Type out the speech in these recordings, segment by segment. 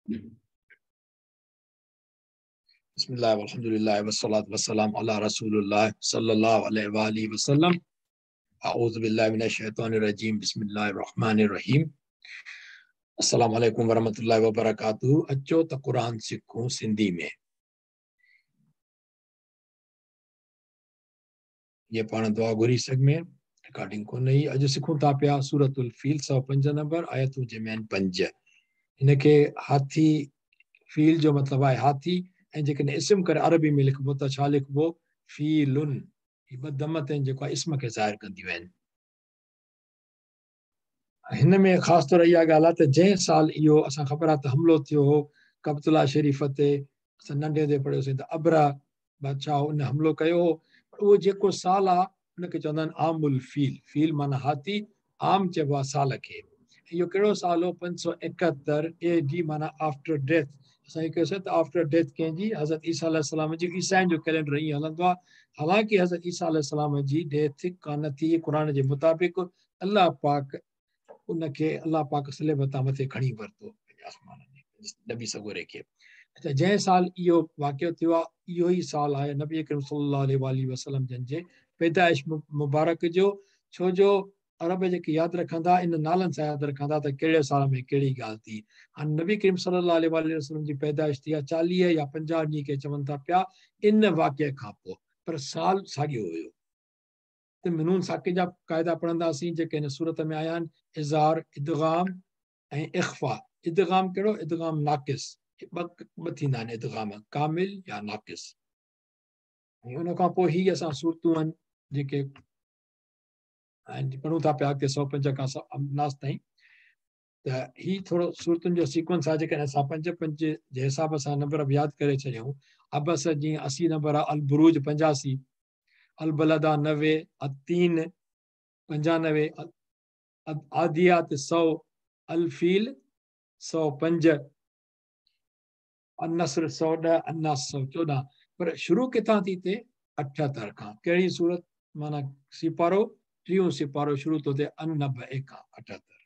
بسم الله والحمد لله والصلاة والسلام على رسول الله صلى الله عليه وآله وسلم. اعوذ بالله من الشيطان الرجيم. بسم الله الرحمن الرحيم. السلام عليڪم ورحمة الله وبرڪاته. اچو ته قرآن سکون سنڌي ۾. جي پاڻ دعا گهري سگهه ۾ رڪارڊنگ ڪونه هئي. اڄ سکون ٿا پيا سورة الفيل 105 نمبر آيتون جنهن ۾ آهن 5. هن کي هاٿي، فيل جو مطلب آهي هاٿي، ۽ جيڪڏهن اسم ڪري عربي ۾ لکبو ته ڇا لکبو؟ فيلن. هي ٻه دم تي جيڪو آهي اسم کي ظاهر ڪنديون آهن. هن ۾ خاص طور اها ڳالهه آهي ته جنهن سال اهو اسان خبر آهي ته حملو ٿيو هو ڪعبة الله شريف تي، اسان ننڍي هوندي پڙهيوسين ته ابرهه بادشاهه ان حملو ڪيو هو، پر اهو جيڪو سال آهي ان کي چوندا آهن عام الفيل. فيل معنيٰ هاٿي، عام چئبو آهي سال کي. اهو ڪهڙو سال هو؟ 571 اي ڊي معنيٰ آفٽر ڊيٿ. اسان اهو ڪيوسين ته آفٽر ڊيٿ ڪنهن جي؟ حضرت عيسيٰ عليه السلام جي. عيسائين جو ڪئلينڊر ائين هلندو آهي. حالانڪه حضرت عيسيٰ عليه السلام جي ڊيٿ ڪانه ٿي، قرآن جي مطابق الله پاڪ ان کي الله پاڪ صليب تان مٿي کڻي ورتو آسمان ۾ نبي سڳوري کي. اڇا، جنهن سال اهو واقعو ٿيو آهي اهو ئي سال آهي نبي اڪرم صلي الله عليه وآله وسلم جن جي پيدائش مبارڪ جو. ڇو جو عرب جيڪي ياد رکندا ان نالن سان ياد رکندا ته ڪهڙي سال ۾ ڪهڙي ڳالهه ٿي. هاڻي نبي ڪريم صلي الله عليه وآله وسلم جي پيدائش ٿي آهي 40 يا 50 ڏينهن کي چون ٿا پيا ان واقعي کان پوء، پر سال ساڳيو هيو. ته نون ساڪن جا قاعدا پڙهنداسين جيڪي هن سورت ۾ آيا آهن، اظهار، ادغام ۽ اخفاء. ادغام ڪهڙو؟ ادغام ناقص. ٻه ٿيندا آهن ادغام، ڪامل يا ناقص. ۽ ان کان پوء هي اسان سورتون آهن جيڪي پڙهون ٿا پيا اڳتي 105 کان ناس تائين. ته هي ٿورو سورتن جو سيڪوئنس آهي. جيڪڏهن اسان 5 5 جي حساب سان نمبر به ياد ڪري ڇڏيون، عبس جيئن 80 نمبر آهي، البروج 85، البلد آ 90، التين 95، عاديات 100، الفيل 105، النصر 110، الناس 114. پر شروع ڪٿان ٿي ٿئي؟ 78 کان. ڪهڙي سورت؟ معنيٰ سيپارو، ٽيون سيپارو شروع ٿو ٿئي النبأ کان 78.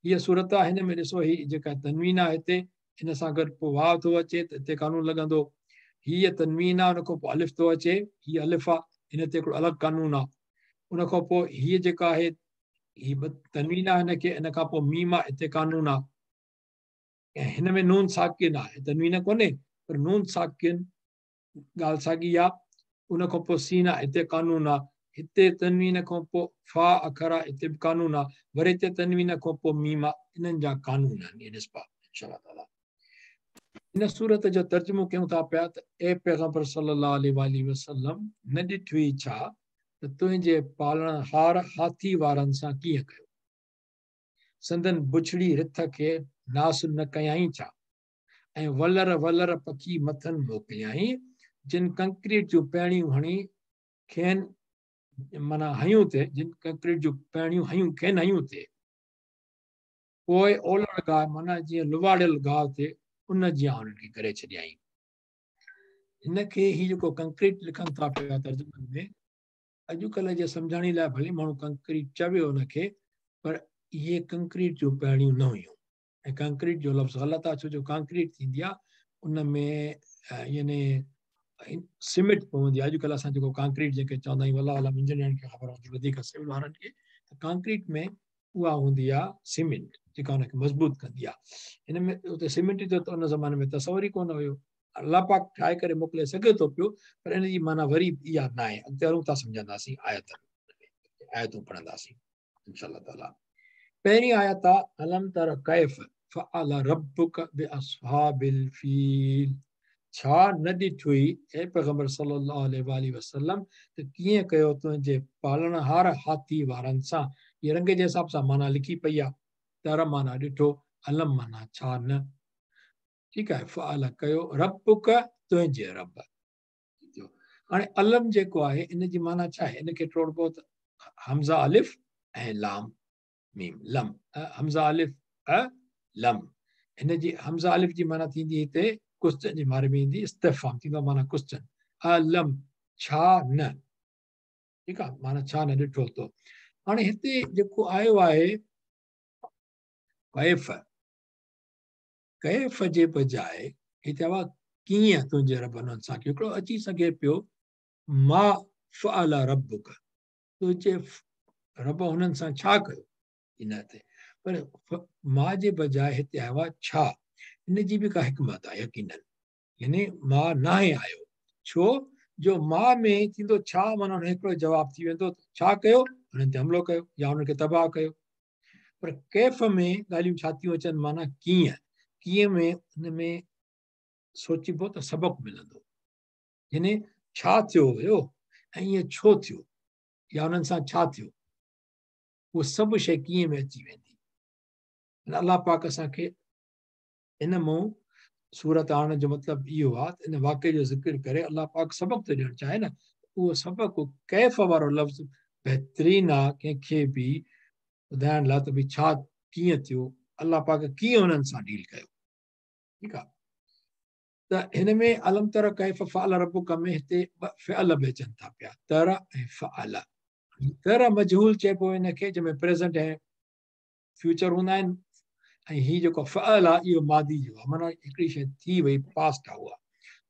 هيء سورت آهي، هن ۾ ڏسو هي جيڪا تنوين آهي هتي، ان سان گڏ پوء واو ٿو اچي ته هتي قانون لڳندو. هيء تنوين آهي، ان کان پوء الف ٿو اچي، هيء الف آهي، هن تي هڪڙو الڳ قانون آهي. ان کان پوء هيء جيڪا آهي هي تنوين آهي هن کي، ان کان پوء ميم آهي، هتي قانون آهي. ۽ هن ۾ نون ساڪن آهي، تنوين ڪونهي پر نون ساڪن ڳالهه ساڳي آهي. ان کان پوء سين آهي، هتي قانون آهي. هتي تنوين کان پوء فا اکر آهي، هتي به قانون آهي. وري هتي تنوين کان پوء ميم آهي، انهن جا قانون آهن. اهي ڏسبا انشاء الله تعاليٰ. هن سورت جو ترجمو ڪيون ٿا پيا ته اي پيغمبر صلي الله عليه وآله وسلم، نه ڏٺوئي ڇا ته تنهنجي پالڻهار هاٿي وارن سان ڪيئن ڪيو؟ سندن بڇڙي رٿ کي ناس نه ڪيائين ڇا؟ ۽ ولر ولر پکي مٿن موڪليائين، جن ڪنڪريٽ جون پهڻيون هڻي کين معنيٰ هنيون ٿي، جن ڪنڪريٽ جون پهڻيون هنيون کين هنيون ٿي. پوء اولڙ گاهه معنيٰ جيئن لواڙيل گاهه ٿئي ان جيان انهن کي ڪري ڇڏيائين. هن کي هي جيڪو ڪنڪريٽ لکن ٿا پيا ترجمن ۾، اڄڪلهه جي سمجهاڻي لاء ڀلي ماڻهو ڪنڪريٽ چوي ان کي، پر اهي ڪنڪريٽ جون پهڻيون نه هيون. ۽ ڪانڪريٽ جو لفظ غلط آهي، ڇو جو ڪانڪريٽ ٿيندي آهي ان ۾ يعني سيمينٽ پوندي آهي. اڄڪلهه اسان جيڪو ڪانڪريٽ جنهن کي چوندا آهيون، والله اعلم انجنيئرن کي خبر هوندي وڌيڪ سول وارن کي، ته ڪانڪريٽ ۾ اها هوندي آهي سيمينٽ جيڪا ان کي مضبوط ڪندي آهي. هن ۾ اتي سيمينٽ جو ته ان زماني ۾ تصور ئي ڪونه هيو. الله پاڪ ٺاهي ڪري موڪلي سگهي ٿو پيو، پر ان جي معنيٰ وري اها نه آهي. اڳتي هلون ٿا، سمجهنداسين، آيتون پڙهنداسين انشاء الله تعاليٰ. پهرين آيت آ الم تر ڪيف فعل ربک باصحاب الفيل، ڇا نه ڏٺوئي اي پيغمبر صلي الله عليه واٰله وسلم ته ڪيئن ڪيو تنهنجي پالڻهار هاٿي وارن سان. هي رنگ جي حساب سان معنيٰ لکي پئي آ، تر معنيٰ ڏٺو، الم معنيٰ ڇا نه، ٺيڪ آهي، فعل ڪيو، ربک تنهنجي رب. هاڻي الم جيڪو آهي ان جي معنيٰ ڇا آهي؟ ان کي ٽوڙبو ته همزه الف ۽ لام ميم، لم، همزه الف ا لم. هن جي همزه الف جي معنيٰ ٿيندي هتي ڪوسچن جي ماري ۾ ايندي، استفهام ٿيندو معنيٰ ڪوسچن، الم ڇا نه، ٺيڪ آهي، معنيٰ ڇا نه ڏٺو تو. هاڻي هتي جيڪو آيو آهي ڪيف، ڪيف جي بجاءِ هتي آيو آهي ڪيئن تنهنجي رب انهن سان ڪيو. هڪڙو اچي سگهي پيو ما فعل ربک، تنهنجي رب هنن سان ڇا ڪيو ان تي، پر ما جي بجاءِ هتي آيو آهي ڇا. ان جي به ڪا حڪمت آهي يقينن، يعني ما ناهي آيو، ڇو جو ما ۾ ٿيندو ڇا، معنيٰ هڪڙو جواب ٿي ويندو ڇا ڪيو، هنن تي حملو ڪيو يا هنن کي تباهه ڪيو. پر ڪيف ۾ ڳالهيون ڇا ٿيون اچن، معنيٰ ڪيئن، ڪيئن ۾ هن ۾ سوچبو ته سبق ملندو، يعني ڇا ٿيو هيو ۽ ائين ڇو ٿيو يا هنن سان ڇا ٿيو، اهو سڀ شيءِ ڪيئن ۾ اچي ويندي. الله پاڪ اسان کي ان مون سورت آڻڻ جو مطلب اهو آهي ته ان واقعي جو ذڪر ڪري الله پاڪ سبق ٿو ڏيڻ چاهي نه، اهو سبق ڪيف وارو لفظ بهترين آهي ڪنهن کي به ٻڌائڻ لاءِ ته ڀئي ڇا ڪيئن ٿيو، الله پاڪ ڪيئن هنن سان ڊيل ڪيو. ٺيڪ آهي، ته هن ۾ الم تر ڪيف فعل ربک ۾ هتي ٻه فعل به اچن ٿا پيا، تر ۽ فعل. تر مجهول چئبو هن کي، جنهن ۾ پريزنٽ ۽ فيوچر هوندا آهن، ۽ هي جيڪو فعل آهي اهو ماضي جو آهي، معنيٰ هڪڙي شيءِ ٿي وئي، پاسٽ آهي اها.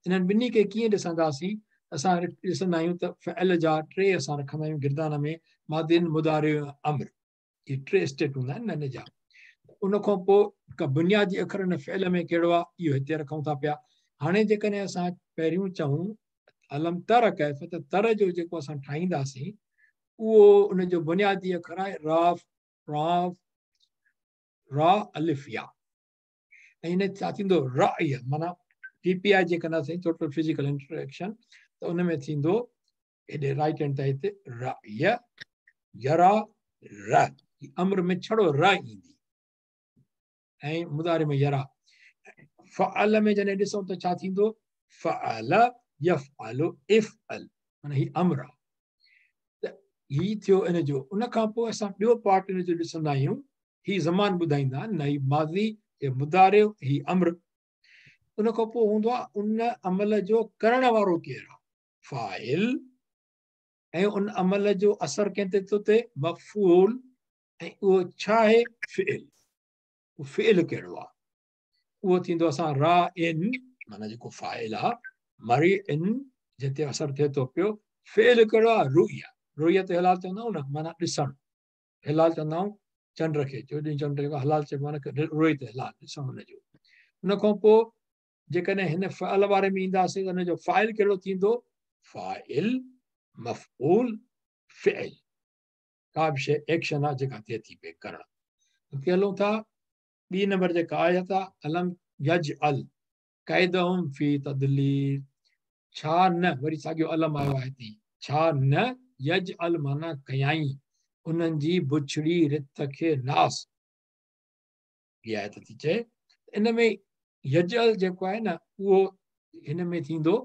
انهن ٻنهي کي ڪيئن ڏسنداسين؟ اسان ڏسندا آهيون ته فعل جا ٽي اسان رکندا آهيون گردان ۾، ماضي، مضارع، امر، اهي ٽي اسٽيٽ هوندا آهن نه هن جا. ان کان پوءِ ڪا بنيادي اکر هن فعل ۾ ڪهڙو آهي اهو هتي رکون ٿا پيا. هاڻي جيڪڏهن اسان پهريون چئون الم تر ڪيف، ته تر جو جيڪو اسان ٺاهينداسين اهو ان جو بنيادي اکر آهي راف، راف، را، الف، يا، ۽ هن ڇا ٿيندو رأي، معنيٰ ٽي پي I جي ڪنداسين ٽوٽل فزيڪل انٽريڪشن، ته ان ۾ ٿيندو هيڏي رائٽ هينڊ تي هتي رأي، يرا، ر، امر ۾ ڇڙو ر ايندي ۽ مضارع ۾ يرا. فعل ۾ جڏهن ڏسون ته ڇا ٿيندو فعل يفعل افعل، معنيٰ هي امر آهي. ته هي ٿيو ان جو. ان کان پوءِ اسان ٻيو پارٽ ان جو ڏسندا آهيون، هي زمان ٻڌائيندا آهن نه، هي ماضي، هي مضارع، هي امر. ان کان پوءِ هوندو آهي ان عمل جو ڪرڻ وارو ڪير آهي، فاعل، ۽ ان عمل جو اثر ڪنهن تي ٿو ٿئي، مفعول، ۽ اهو ڇا آهي، فعل. اهو فعل ڪهڙو آهي، اهو ٿيندو اسان را ان، معنيٰ جيڪو فاعل آهي، مري ان جتي اثر ٿئي ٿو پيو. فعل ڪهڙو آهي، رؤيا. رؤيا ته هلال چوندا آهيون نه، معنيٰ ڏسڻ. هلال چوندا آهيون چنڊ کي، چوڏهين چنڊ جيڪو هلال چئبو آهي نه، رؤيا ته هلال ڏسڻ هن جو. ان کان پوءِ جيڪڏهن هن فعل واري ۾ اينداسين ته هن جو فاعل ڪهڙو ٿيندو، فاعل، مفعول، فعل. ڪا به شيءِ ايڪشن آهي جيڪا ٿئي ٿي پئي ڪرڻ. اڳتي هلون ٿا، ٻي نمبر جيڪا آيت آهي الم يجعل ڪيدهم في تضليل، ڇا نه، وري ساڳيو الم آيو آهي هتي، ڇا نه يجعل معنيٰ ڪيائين انهن جي بڇڙي رٿ کي ناس. اها آيت ٿي چئي. ان ۾ يجعل جيڪو آهي نه اهو هن ۾ ٿيندو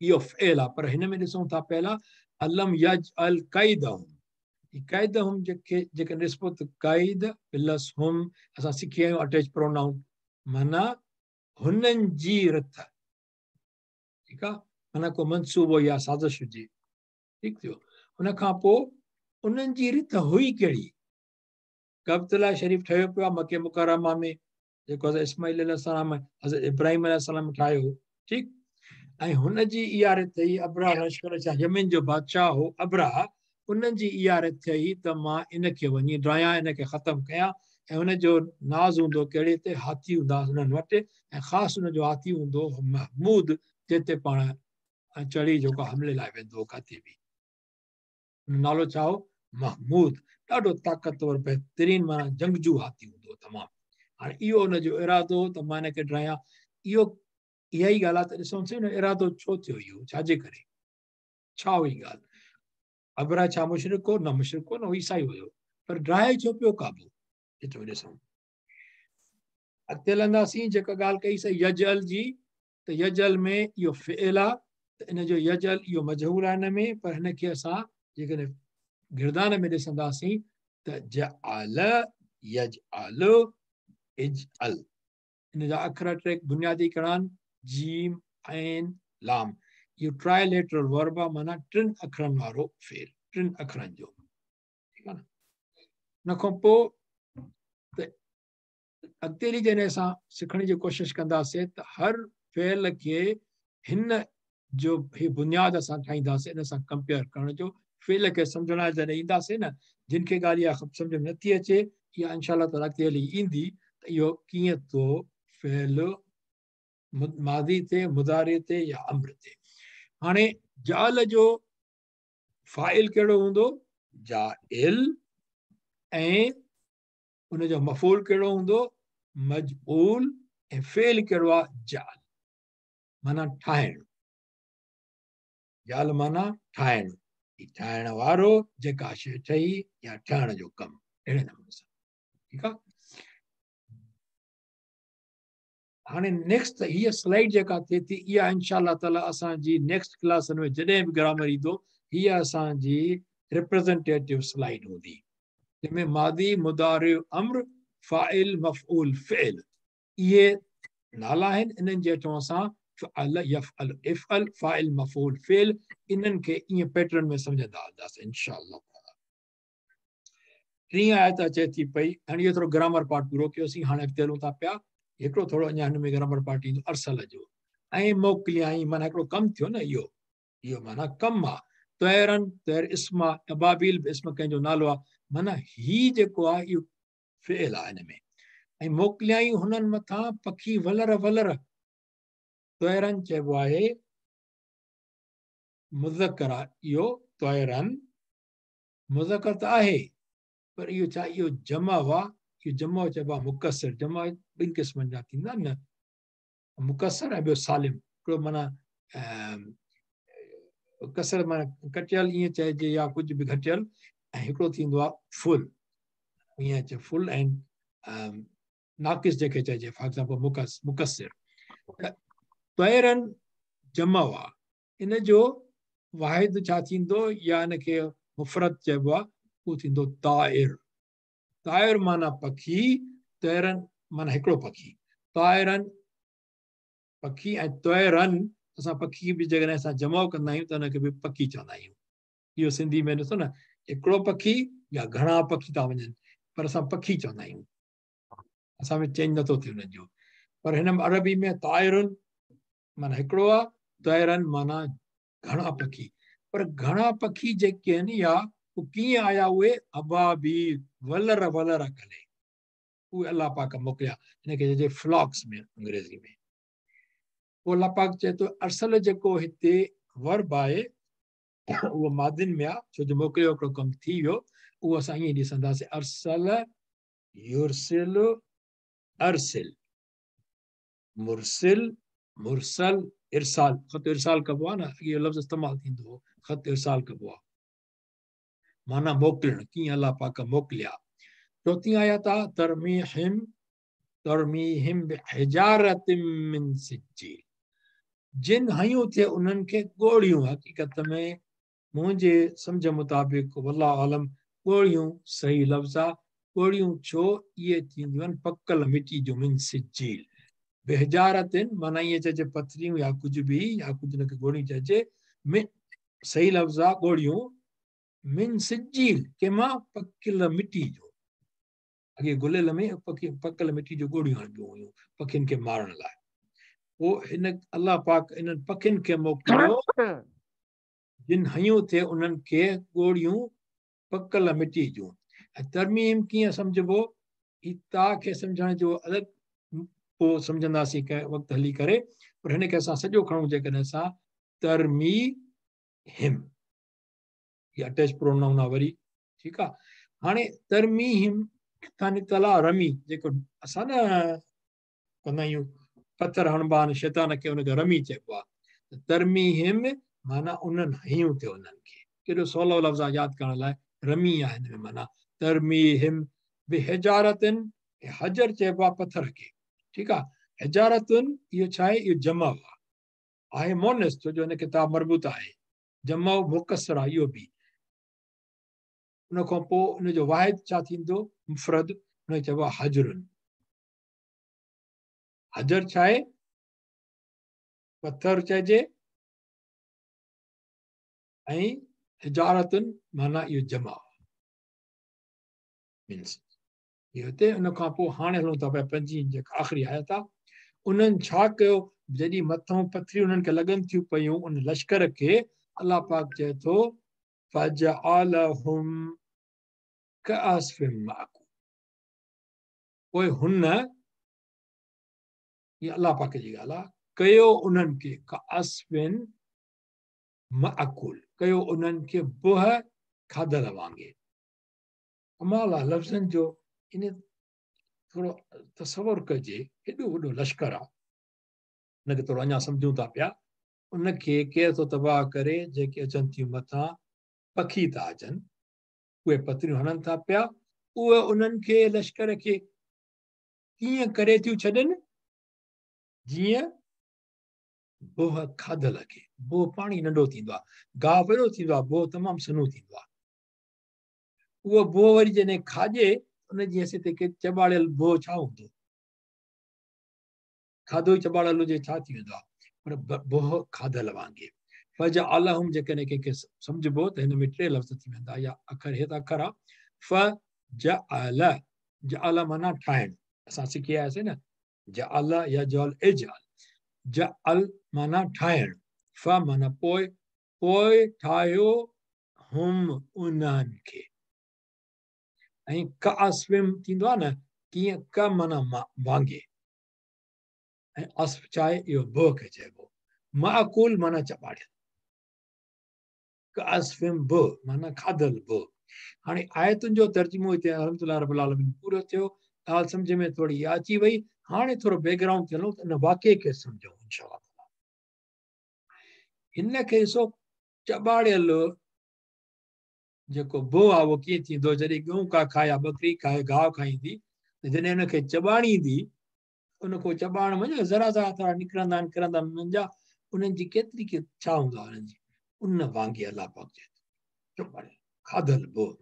اهو فعل آهي، پر هن ۾ ڏسون ٿا پهلا الم يجعل ڪيدهم، هي ڪيدهم جيڪي جيڪڏهن ڏسبو ته قيد پلس هم، اسان سکي آهيون اٽيچ پرونائون، معنيٰ هنن جي رٿ، ٺيڪ آهي، معنيٰ ڪو منصوبو يا سازش هجي، ٺيڪ ٿيو. هن کان پوءِ انهن جي رٿ هئي ڪهڙي؟ ڪعبة شريف ٺهيو پيو آهي مڪي مڪرمه ۾ جيڪو حضرت اسماعيل عليه السلام حضرت ابراهيم عليه السلام ٺاهيو، ٺيڪ. ۽ هن جي اها رٿ هئي، ابرهه لشڪر ڇا يمن جو بادشاهه هو ابرهه، انهن جي اها رٿ هئي ته مان ان کي وڃي ڊاهيان، ان کي ختم ڪيان. ۽ هن جو ناز هوندو ڪهڙي تي، هاٿي هوندا هنن وٽ، ۽ خاص هن جو هاٿي هوندو محمود، جنهن تي پاڻ چڙهي جيڪو حملي لاءِ ويندو هو ڪاٿي به. نالو ڇا هو، محمود. ڏاڍو طاقتور بهترين معنيٰ جنگجو هاٿي هوندو هو تمام. هاڻي اهو هن جو ارادو هو ته مان هن کي ڊاهيان. اهو اها ئي ڳالهه آهي ته ڏسون هن ارادو ڇو ٿيو، اهو ڇا جي ڪري، ڇا هئي ڳالهه؟ ابرهه ڇا مشرڪ هو؟ نه مشرڪ هو نه، هو عيسائي هيو، پر ڊاهي ڇو پيو ڪعبو؟ ايترو ڏسون. اڳتي هلنداسين، جيڪا ڳالهه ڪئي سي يجعل جي، ته يجعل ۾ اهو فعل آهي، ته ان جو يجعل اهو مجهول آهي هن ۾، پر هن کي اسان جيڪڏهن گردان ۾ ڏسنداسين ته جعل يجعل اجعل، ان جا اکر ٽي بنيادي ڪهڙا آهن، جيم عين لام. اهو ٽرائليٽرل ورب آهي، معنيٰ ٽن اکرن وارو فعل، ٽن اکرن جو، ٺيڪ آهي نه. هن کان پوءِ ته अॻिते हली जॾहिं असां सिखण जी कोशिशि कंदासीं त हर फ़ेल खे हिन जो ही बुनियाद असां ठाहींदासीं, इन सां कंपेयर करण जो। फ़ेल खे सम्झण लाइ जॾहिं ईंदासीं न, जिन खे ॻाल्हि इहा सम्झ में नथी अचे, इहा इनशा ताला अॻिते हली ईंदी त इहो कीअं थो फ़ेल माज़ी ते, मुज़ारे ते या अम्र ते। हाणे जाल जो फ़ाइल कहिड़ो हूंदो? जाइल। ऐं उनजो मफ़ूल कहिड़ो हूंदो? मजबूल। ऐं फ़ेल कहिड़ो आहे? जाल, माना ठाहिणु। जाल माना ठाहिणु, ठाहिण वारो, जेका शइ ठही या ठहण जो कमु, अहिड़े नमूने सां। ठीकु आहे। हाणे नेक्स्ट हीअ स्लाइड जेका थिए थी, इहा इनशा ताला असांजी नेक्स्ट क्लासनि में जॾहिं बि ग्रामर ईंदो, हीअ असांजी रिप्रेज़ेंटेटिव स्लाइड हूंदी, जंहिंमें मादी, मुदारे, अम्र, फ़ाइल, मफ़ऊल, फ़िइल, इहे नाला आहिनि। इन्हनि जे हेठां असां फ़अल, यफ़अल, इफ़अल, फ़ाइल, मफ़ऊल, फ़िइल, इन्हनि खे ईअं पैटर्न में सम्झंदा हलंदासीं इनशा ताला। टीं आयत अचे थी पई। हाणे इहो थोरो ग्रामर पार्ट पूरो कयोसीं, हाणे अॻिते हलूं था पिया। हिकिड़ो थोरो अञा हिन में ग्रामर पार्ट ईंदो अरसल जो। ऐं मोकिलियाई, माना हिकिड़ो कमु थियो न, इहो इहो माना कमु आहे। तैरन, तैर इस्म आहे, अबाबील बि इस्म कंहिंजो नालो आहे, माना ही जेको आहे इहो फ़िइल आहे हिन में। ऐं मोकिलियाई हुननि मथां पखी वलर वलर। तैरन चइबो आहे मुज़क्कर आहे, इहो तैरन मुज़क्कर त आहे, पर इहो छा, इहो जमा आहे। इहो जमा चइबो आहे मुकसर। जमा ॿिनि क़िस्मनि जा थींदा आहिनि न, मुकसर ऐं ॿियो सालिम। हिकिड़ो माना कसर माना कटियल ईअं चइजे या कुझु बि घटियल, ऐं हिकिड़ो थींदो आहे फुल, ईअं चए फुल ऐं नाक़िस जंहिंखे चइजे, फॉर एग्ज़ाम्पल मुकसिर। त तैरन जमा आहे, इन जो वाहिद छा थींदो या इनखे मुफ़रद चइबो आहे, उहो थींदो ताइर। ताइर माना पखी, तैरन माना हिकिड़ो पखी। ताइरन पखी ऐं तैरन असां पखी बि जेकॾहिं असां जमा कंदा आहियूं त हुनखे बि पखी चवंदा आहियूं। इहो सिंधी में ॾिसो न, हिकिड़ो पखी या घणा पखी था वञनि, पर असां पखी चवंदा आहियूं, असां में चेंज नथो थिए हुननि जो। पर हिन अरबी में ताइरुन माना हिकिड़ो आहे, तैरन माना घणा पखी। पर घणा पखी जेके आहिनि या उहे कीअं आया? उहे अबाबील, वलर वलर करे उहे अलाह पाक मोकिलिया। हिनखे चइजे फ्लॉक्स में अंग्रेज़ी में। पोइ अलाह पाक चए थो अरसल जेको हिते वर्ब आहे उहो मादिन में आहे, छो जो मोकिलियो हिकिड़ो कमु थी वियो, उहो असां ईअं ॾिसंदासीं अरसल, युरसिल, अरसिल, मुरसिल, मुरसल, इरसाल। ख़त इरसाल कबो आहे न, इहो लफ़्ज़ इस्तेमालु थींदो हो, ख़त इरसाल कबो आहे, माना मोकिलणु, कीअं अलाह पाक मोकिलिया। चौथी आयत आहे तरमीहिम, तरमीहिम बिहिजारतिन मिन सिज्जील। जिन हयूं थिए उन्हनि खे ॻोड़ियूं, हक़ीक़त में मुंहिंजे सम्झ मुताबिक़ वल्लाहु आलम ॻोड़ियूं सही लफ़्ज़ आहे। ॻोड़ियूं छो? इहे थींदियूं आहिनि पकल मिटी जूं, मिन सिज्जील। बिहिजारतिन माना ईअं चइजे पथरियूं या कुझु बि, या कुझु हुनखे ॻोड़ियूं चइजे। मिन सही लफ़्ज़ आहे ॻोड़ियूं। मिन सिज्जील कंहिंमां? पकियल मिटी जो। अॻे गुलेल में पकल मिटी जो ॻोड़ियूं हणबियूं हुयूं पखियुनि खे मारण लाइ। पोइ हिन अलाह पाक इन्हनि पखियुनि खे मोकिलियो, जिन हयूं थिए उन्हनि खे ॻोड़ियूं पकल मिटी जूं। ऐं तरमीम कीअं सम्झिबो? ही ता खे सम्झण जो अलॻि पोइ सम्झंदासीं कंहिं वक़्तु हली करे, पर हिनखे असां सॼो खणूं जेकॾहिं असां तरमी हिम, हीअ अटैच प्रोनाउन आहे वरी, ठीकु आहे। हाणे तरमी हिम किथां निकितल आहे? रमी, जेको असां न कंदा आहियूं, पथर हणबा आहिनि शैतान खे, हुनखे रमी चइबो आहे। त तरमी हिम माना उन्हनि हयूं थियो उन्हनि खे। केॾो सवलो लफ़्ज़ आहे यादि करण लाइ, रमी आहे हिन में माना तरमी हिम बिहिजारतिन। हजर चइबो आहे पथर खे, ठीकु आहे। हिजारतुन इहो छा आहे? इहो जमा आहे, आहे मोनिस, छो जो हिन किताब मरबूत आहे, जमा मुकसर आहे इहो बि। उन खां पोइ उनजो वाहिद छा थींदो? मुफ़रद, हुनखे चइबो आहे हजरुन। हजर छा आहे? पथर चइजे, ऐं हिजारतुन माना इहो जमा मीन्स। هي هتي ان کان پوء هاڻي هلون ٿا پيا پنجين جيڪا آخري آيت آ. انهن ڇا ڪيو جڏهن مٿئون پٿريون انهن کي لڳن ٿيون پيون ان لشڪر کي الله پاڪ چئي ٿو فجعلهم ڪعصف مأڪول پوء هن هي الله پاڪ جي ڳالهه آ ڪيو انهن کي ڪعصف مأڪول ڪيو انهن کي بوهه کاڌل وانگي. ڪمال آ لفظن جو ان ٿورو تصور ڪجي هيڏو وڏو لشڪر آ ان کي ٿورو اڃا سمجهون ٿا پيا ان کي ڪير ٿو تباهه ڪري جيڪي اچن ٿيون مٿان پکي ٿا اچن اهي پتريون هڻن ٿا پيا اهي انهن کي لشڪر کي ڪيئن ڪري ٿيون ڇڏن جيئن بوهه کاڌل کي بوهه پاڻي ننڍو ٿيندو آهي گاهه وڏو ٿيندو آهي بوهه تمام سنهو ٿيندو آهي اهو بوهه وري جڏهن کاڄي ان جي حيثيت کي چٻاڙيل بوهه ڇا هوندو؟ کاڌو ئي چٻاڙيل هجي ڇا ٿي ويندو آهي؟ پر بوهه کاڌل وانگي. فجعلهم جيڪڏهن ڪنهن کي سمجهبو ته هن ۾ ٽي لفظ ٿي ويندا يا اکر هي ته اکر آهي فجعل جعل معنيٰ ٺاهڻ اسان سکي آياسين نه جعل يا جعل اجعل جعل معنيٰ ٺاهڻ ف معنيٰ پوء پوء ٺاهيو هم انهن کي ۽ ڪعصف ٿيندو آهي نه ڪيئن ڪ معنيٰ وانگي ۽ عصف ڇا آهي اهو بوهه کي چئبو ماڪول معنيٰ چٻاڙيل ڪعصف بوهه معنيٰ کاڌل بوهه هاڻي آيتن جو ترجمو هتي الحمد لله رب العالمين پورو ٿيو ڳالهه سمجھ ۾ ٿوري اچي وئي هاڻي ٿورو بيڪ گرائونڊ ٿي هلون ته ان واقعي کي سمجھون انشاء الله هن کي ڏسو چٻاڙيل جيڪو بوهه آهي اهو ڪيئن ٿيندو جڏهن ڳئون ڪا کائي يا ٻڪري کائي گاهه کائيندي ته جڏهن ان کي چٻاڙيندي ان کو چٻاڙڻ ۾ ذرا ذرا ٿورا نڪرندا آهن ڪرندا آهن انهن جا انهن جي ڪيتري ڪي ڇا هوندو آهي انهن جي ان وانگي الله پاڪ چئي ٿو چٻاڙيل کاڌل بوهه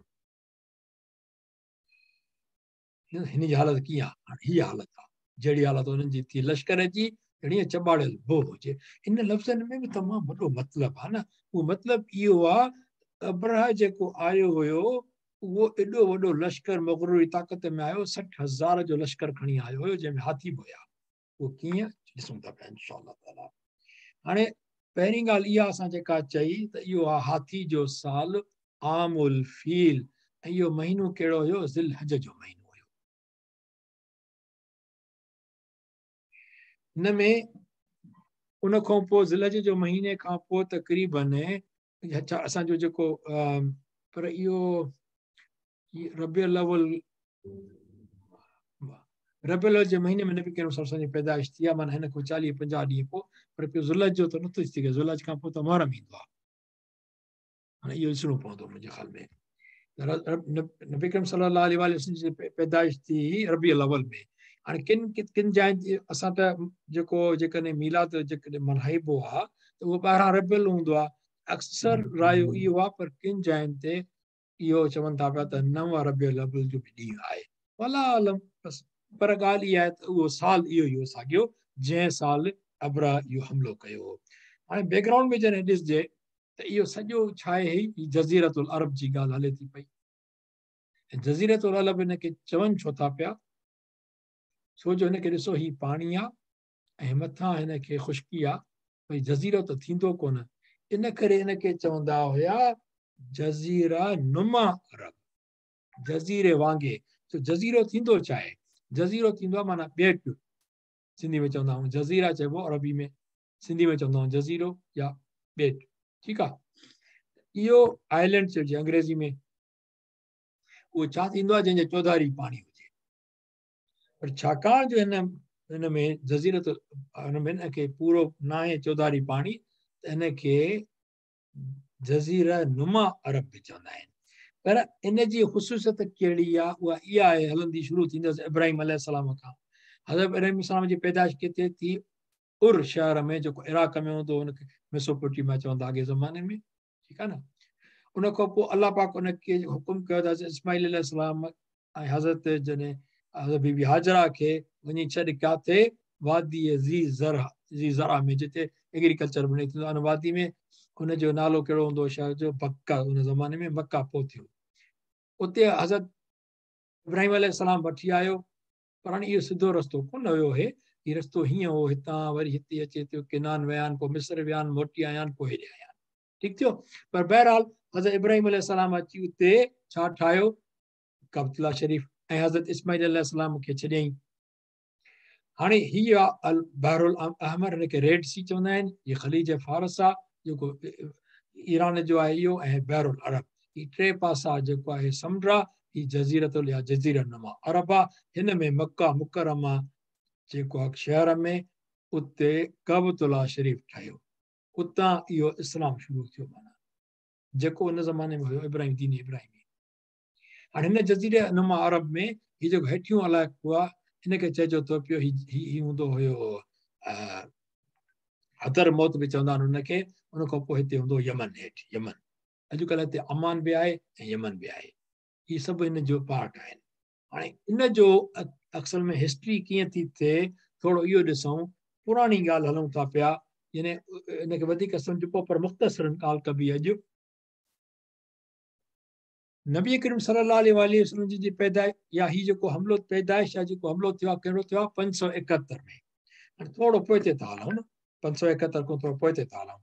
هن جي حالت ڪيئن آهي؟ هاڻي هيء حالت آهي، جهڙي حالت انهن جي ٿي لشڪر جي، ڄڻ ائين چٻاڙيل بوهه هجي. ان لفظن ۾ به تمام وڏو مطلب آهي نه. اهو مطلب اهو آهي ته ابرهه جيڪو آيو هيو، اهو ايڏو وڏو لشڪر مغروري طاقت ۾ آيو، 60,000 جو لشڪر کڻي آيو هيو، جنهن ۾ هاٿي به هيا. اهو ڪيئن ڏسون ٿا پيا انشاء الله تعاليٰ. هاڻي پهرين ڳالهه اها اسان جيڪا چئي ته اهو آهي هاٿي جو سال عام الفيل ۽ اهو مهينو ڪهڙو هيو ذي الحج جو مهينو هيو. هن ۾ ان کان پوء ذي الحج جو مهيني کان پوء تقريبن اڇا اسان جو جيڪو پر اهو ربيع الاول ربيع الاول جي مهيني ۾ نبي ڪريم صلي الله عليه وسلم جي پيدائش ٿي آهي معنيٰ هن کان 40 50 ڏينهن پوء پر پوء ذوالحج جو ته نٿو ٿي سگهي ذوالحج کان پوء ته محرم ايندو آهي هاڻي اهو ڏسڻو پوندو منهنجي خيال ۾ نبي ڪريم صلي الله عليه وآله وسلم جي پيدائش ٿي ربيع الاول ۾ هاڻي ڪن ڪن جاين تي اسان ته جيڪو جيڪڏهن ميلاد جيڪڏهن ملهائبو آهي ته اهو 12 ربيع الاول هوندو آهي اڪثر رايو اهو آهي پر ڪن جاين تي اهو چون ٿا پيا ته 9 ربيع الاول جو به ڏينهن آهي والله اعلم بس پر ڳالهه اها آهي ته اهو سال اهو ئي هو ساڳيو جنهن سال ابرهه اهو حملو ڪيو هو هاڻي بيڪ گرائونڊ ۾ جڏهن ڏسجي ته اهو سڄو ڇا آهي هي جزيرة العرب جي ڳالهه هلي ٿي پئي جزيرة العرب هن کي چون ڇو ٿا پيا ڇو جو هن کي ڏسو هي پاڻي آ ۽ مٿان هن کي خشڪي آ ڀئي جزيرو ته ٿيندو ڪونه ان ڪري هن کي چوندا هيا جزيره نما عرب جزيري وانگي تو جزيرو ٿيندو ڇا آهي جزيرو ٿيندو آ معنيٰ ٻيٽ سنڌي ۾ چوندا آهيون جزيره چئبو عربي ۾ سنڌي ۾ چوندا آهيون جزيرو يا ٻيٽ ٺيڪ آ اهو آئلينڊ چئجي انگريزي ۾ اهو ڇا ٿيندو آ جنهن جي چوڌاري پاڻي هجي پر ڇاڪاڻ جو هن هن ۾ جزيرت هن ۾ هن کي پورو ناهي چوڌاري پاڻي ته هن کي جزيره نما عرب به چوندا آهن پر ان جي خصوصيت ڪهڙي آهي اها اها آهي هلندي شروع ٿيندس ابراهيم عليه السلام کان حضرت ابراهيم عليه السلام جي پيدائش ڪٿي ٿي ار شهر ۾ جيڪو عراق ۾ هوندو هو ان کي ميسوپوٽيميا چوندا اڳي زماني ۾ ٺيڪ آهي نه ان کان پوء الله پاڪ ان کي حڪم ڪيو ته حضرت اسماعيل عليه السلام ۽ حضرت جڏهن حضرت بي بي هاجره کي وڃي ڇڏ ڪاٿي وادي ذي زرع ذي زرع ۾ جتي ايگريڪلچر به نه ٿيندو ان وادي ۾ ان جو نالو ڪهڙو هوندو شهر جو بڪه ان زماني ۾ مڪه پوء ٿيو اتي حضرت इब्राहिम अलैहिस्सलाम वठी आयो, पर हाणे इहो सिधो रस्तो कोन हुयो। हे हीउ रस्तो हीअं हो, हितां वरी हिते अचे थियो, किनान विया आहिनि, पोइ मिस्र विया आहिनि, मोटी आया आहिनि, पोइ हेॾे आया आहिनि। ठीकु थियो। पर बहरहाल हज़रत इब्राहिम अलैहिस्सलाम अची उते छा ठाहियो? काबतुल्लाह शरीफ़, ऐं हज़रत इस्माईल अलैहिस्सलाम खे छॾियईं। हाणे हीअ आहे अल बहरुल अहमर, हिनखे रेड सी चवंदा आहिनि। हीअ ख़लीज फ़ारस आहे जेको ईरान जो आहे इहो, ऐं बहरुल अरब, हीअ टे पासा जेको आहे समुंड आहे। हीअ जज़ीरतुल या जज़ीरा नुमा अरब आहे। हिन में मक्का मुकरमा जेको आहे शहर में, उते काबतुल्लाह शरीफ़ ठाहियो, उतां इहो इस्लाम शुरू थियो, माना जेको उन ज़माने में हुयो इब्राहिम, दीन इब्राहिमी। हाणे हिन जज़ीरा नुमा अरब में हीअ जेको हेठियों इलाइक़ो आहे, हिनखे चइजो थो पियो, हीअ हूंदो हुयो हदर मौत बि चवंदा आहिनि हुनखे। उन खां पोइ हिते हूंदो यमन, हेठि यमन, अॼुकल्ह हिते अमान बि आहे ऐं यमन बि आहे। हीअ सभु हिन जो पार्ट आहिनि। हाणे इन जो असल में हिस्ट्री कीअं थी थिए, थोरो इहो ॾिसूं। पुराणी ॻाल्हि हलूं था पिया, यानी हिनखे वधीक सम्झिबो, पर मुख़्तसरन ॻाल्हि कबी। अॼु नबी करीम सल्लल्लाहु अलैहि वसल्लम जी पैदाइश या हीउ जेको हमलो, पैदाइश या जेको हमलो थियो आहे, कहिड़ो थियो आहे? 571 में। हाणे थोरो पोइते था हलूं न, 571 खां थोरो पोइते था हलूं,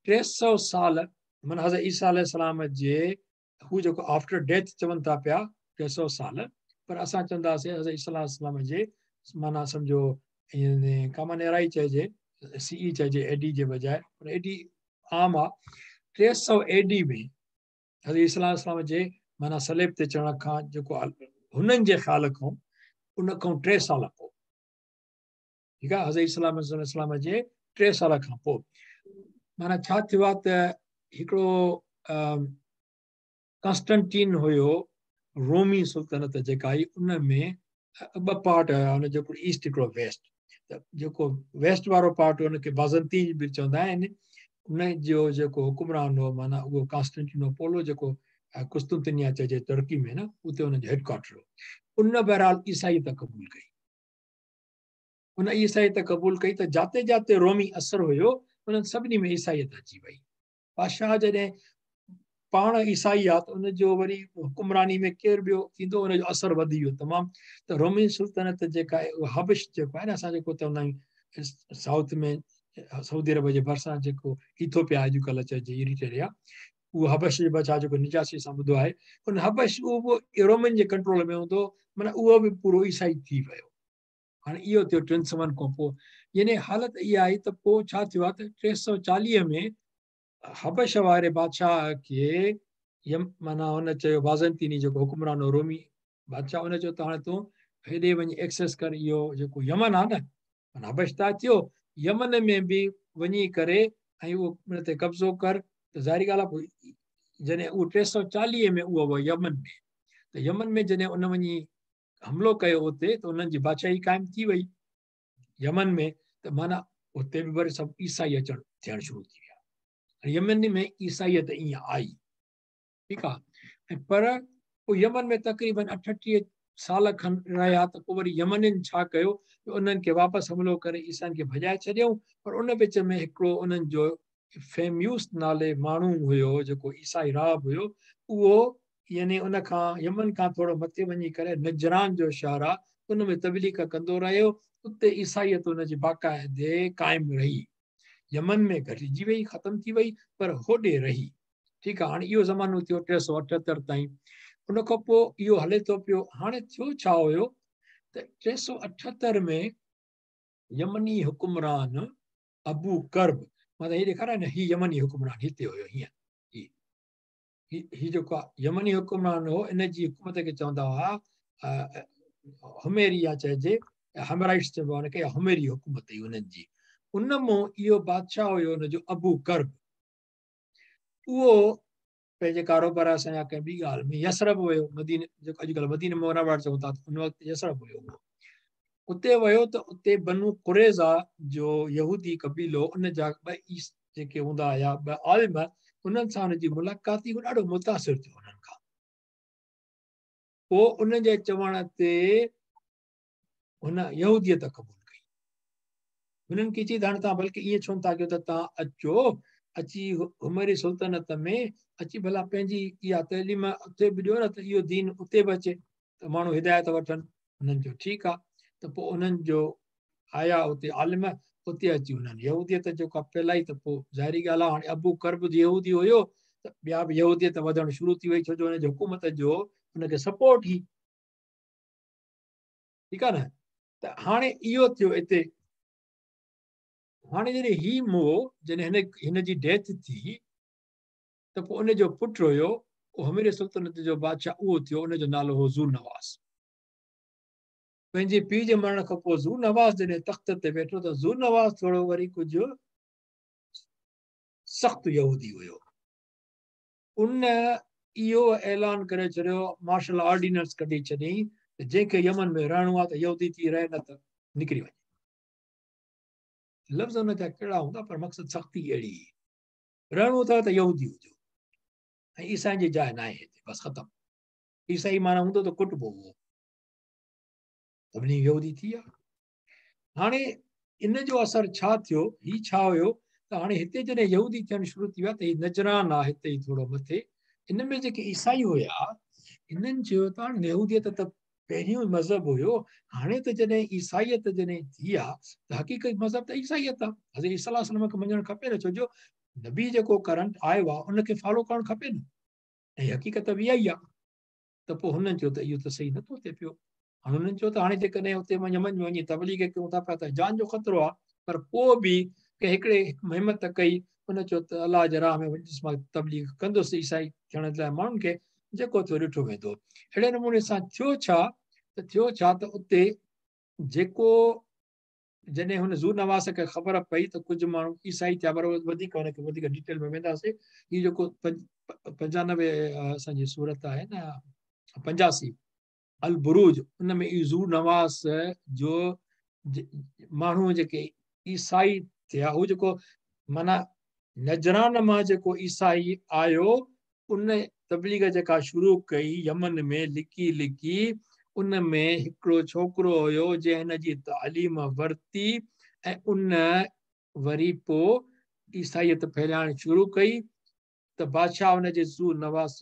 300 साल, माना हज़रत ईसा अलैहिस्सलाम जे, हू जेको आफ्टर डेथ चवनि था पिया 300 साल, पर असां चवंदासीं हज़रत ईसा अलैहिस्सलाम जे, माना सम्झो कॉमन एरा ई चइजे, सी ई चइजे एडी जे बजाए, पर एडी आम आहे। 300 एडी में हज़रत ईसा अलैहिस्सलाम जे माना सलेब ते चढ़ण खां, जेको हुननि जे ख़्याल खां, उन खां 3 साल पोइ, ठीकु आहे, हज़रत ईसा अलैहिस्सलाम जे 3 साल खां पोइ माना छा थियो आहे त हिकिड़ो कॉन्स्टेंटीन हुयो, रोमी सुल्तनत जेका आई, उन में ॿ पार्ट हुया, हुन जो हिकिड़ो ईस्ट हिकिड़ो वेस्ट। त जेको वेस्ट वारो पार्ट हो हुनखे बाज़ंतीन बि चवंदा आहिनि। उन जो जेको हुकुमरान हो, माना उहो कॉन्स्टेंटिनोपोल हो, जेको कुस्तुनतुनिया चइजे तुर्की में न, उते हुनजो हेडक्वार्टर हो। उन बहरहाल ईसाइत क़बूल कई, उन ईसाइत क़बूल कई त जाते जाते रोमी असर हुयो, उन्हनि सभिनी में ईसाइत अची वई। बादशाह जॾहिं पाण ईसाई आहे त उनजो वरी हुकुमरानी में केरु ॿियो थींदो, उनजो असरु वधी वियो तमामु। त रोमी सुल्तनत जेका आहे, उहा हबश जेको आहे न, असां जेको चवंदा आहियूं साउथ में सऊदी अरब जे भरिसां जेको इथोपिया अॼुकल्ह चइजे इरिटेरिया, उहो हबश जे बचा जेको निजासी सां ॿुधो आहे, उन हबश उहो बि रोमन जे कंट्रोल में हूंदो, माना उहो बि पूरो ईसाई थी वियो। हाणे इहो थियो टिनि सवनि खां पोइ, यानी हालत इहा आई त पोइ छा थियो आहे त 340 में हबश वारे बादशाह खे यम, माना हुन चयो, बाज़ंतीनी जेको हुकुमरान हो रोमी बादशाह, हुन चयो त हाणे तूं हेॾे वञी एक्सेस कर, इहो जेको यमन आहे न, माना हबश त थियो, यमन में बि वञी करे ऐं उहो उन ते कब्ज़ो कर। त ज़ाहिरी ॻाल्हि आहे, पोइ जॾहिं उहो 340 में उहो वियो यमन में, त यमन में जॾहिं उन वञी हमलो कयो उते, त उन्हनि जी बादशाही क़ाइमु थी वई यमन में, त माना उते बि वरी सभु ईसाई अचणु थियणु शुरू थी विया। यमन में ईसाइत ईअं आई, ठीकु आहे। ऐं पर पोइ यमन में तक़रीबन 38 साल खनि रहिया, त पोइ वरी यमनियुनि छा कयो, उन्हनि खे वापसि हमलो करे ईसाइनि खे भॼाए छॾियऊं। पर उन विच में हिकिड़ो उन्हनि जो फेम्यूस नाले माण्हू हुयो, जेको ईसाई राहब हुयो, उहो यानी उन खां यमन खां थोरो मथे वञी करे नजरान जो शहर आहे, उन में तबलीग कंदो रहियो, उते ईसाइत उनजी बाक़ाइदे क़ाइमु रही। यमन में घटिजी वई, ख़तमु थी वई, पर होॾे रही, ठीकु आहे। हाणे इहो ज़मानो थियो 378 ताईं। उन खां पोइ इहो हले थो पियो। हाणे थियो छा हुयो त 378 में यमनी हुकुमरान अबू कर्ब, मां त हीअ ॾेखारियाँ न, हीअ यमनी हुकुमरान हिते हुयो, हीअं हीअ जेको यमनी हुकुमरान हो, इन जी हुकूमत खे चवंदा हुआ हुमेरी या चइजे हमराइट्स चइबो आहे हुनखे, या हुमेरी हुकूमत हुई उन्हनि जी। उन मां इहो बादशाह हुयो हुनजो अबू कर्ब, उहो पंहिंजे कारोबार सां या कंहिं ॿी ॻाल्हि में यसरब हुयो, मदीने, जेको अॼुकल्ह मदीने मुनव्वर चऊं था, उन वक़्तु यसरब हुयो उहो, उते वियो त उते बनू कुरेज़ा जो यहूदी क़बीलो, उन जा ॿ ईस जेके हूंदा हुआ, ॿ आलिम, उन्हनि सां हुनजी मुलाक़ात थी, ॾाढो मुतासिर थियो उन्हनि खां। पोइ उन जे चवण ते हुन यहूदियत क़बूल कई। हुननि खे चई त हाणे तव्हां बल्कि ईअं छो नथा कयो त तव्हां अचो, अची हुमरी सुल्तनत में अची भला पंहिंजी इहा तइलीम उते बि ॾियो न, त इहो दीन उते बि अचे। ته ماڻهو هدايت وٺن. انهن چيو ٺيڪ آهي. ته پوءِ انهن جو آيا اتي عالم، اتي اچي انهن يهوديت جيڪا ڦهلائي. ته پوءِ ظاهري ڳالهه آهي هاڻي ابو ڪرب يهودي هيو ته ٻيا به يهوديت وڌڻ شروع ٿي وئي، ڇو جو هن جي حڪومت جو هن کي سپورٽ هئي. ٺيڪ آهي نه؟ ته هاڻي اهو ٿيو هتي. هاڻي جڏهن هيءُ مئو، جڏهن هن جي ڊيٿ ٿي ته پوءِ ان جو پٽ هيو اهو همير سلطنت جو بادشاهه اهو ٿيو، ان جو نالو هو زو نواز. پنهنجي پيءُ جي مرڻ کان پوءِ زو نواز جڏهن تخت تي ويٺو ته زو نواز ٿورو وري ڪجهه سخت يهودي هيو. ان اهو اعلان ڪري ڇڏيو، مارشل آرڊيننس ڪڍي ڇڏيئين ته جنهن کي يمن ۾ رهڻو آهي ته يهودي ٿي رهي، نه ته نڪري وڃي. لفظ هن جا ڪهڙا هوندا پر مقصد سختي اهڙي هئي، رهڻو اٿو ته يهودي هجو ۽ عيسائين جي جاءِ نه آهي هتي، بس ختم. عيسائي معنيٰ هوندو ته ڪٽبو هو، سڀني يهودي ٿي ويا. هاڻي ان جو اثر ڇا ٿيو، هيءُ ڇا هيو ته هاڻي هتي جڏهن يهودي ٿيڻ شروع ٿي ويا ته هيءُ نجران آهي هتي ئي ٿورو مٿي، ان ۾ جيڪي عيسائي هئا انهن چيو ته هاڻي يهوديت ته پهريون مذهب هيو، هاڻي ته جڏهن عيسائيت جڏهن ٿي آهي ته حقيقت مذهب ته عيسائيت آهي، حضرت عيسيٰ عليه کي مڃڻ کپي نه، ڇو جو نبي جيڪو ڪرنٽ آيو آهي ان کي فالو ڪرڻ کپي نه، ۽ حقيقت به اها ئي آهي. ته پوءِ هنن چيو ته اهو ته صحيح نٿو ٿئي پيو. هاڻي هنن چيو ته هاڻي جيڪڏهن هتي يمن ۾ وڃي تبليغ ڪيون ٿا پيا ته جان جو خطرو آهي، پر پوءِ به ڪنهن هڪڙي همت ڪئي، هن چيو ته الله جي راهه ۾ وڃي مان تبليغ ڪندس عيسائي ٿيڻ لاءِ ماڻهن کي، جيڪو ٿيو ڏٺو ويندو. اهڙي نموني سان ٿيو ڇا ته ٿيو ڇا ته اتي جيڪو جڏهن هن زو نواز کي خبر پئي ته ڪجهه ماڻهو عيسائي ٿيا، پر وڌيڪ هن کي وڌيڪ ڊيٽيل ۾ وينداسين. هيءُ جيڪو 95 اسان جي سورت آهي نه 85 البروج، ان ۾ اهو زو نواز جو ماڻهو جيڪي عيسائي ٿيا، هو جيڪو معنيٰ نجران مان جيڪو عيسائي آيو ان تبليغ جيڪا شروع ڪئي يمن ۾ لڪي لڪي، ان ۾ هڪڙو ڇوڪرو هيو جنهن هن جي تعليم ورتي ۽ ان وري پوءِ عيسائيت ڦهلائڻ شروع ڪئي ته بادشاهه هن جي زو نواز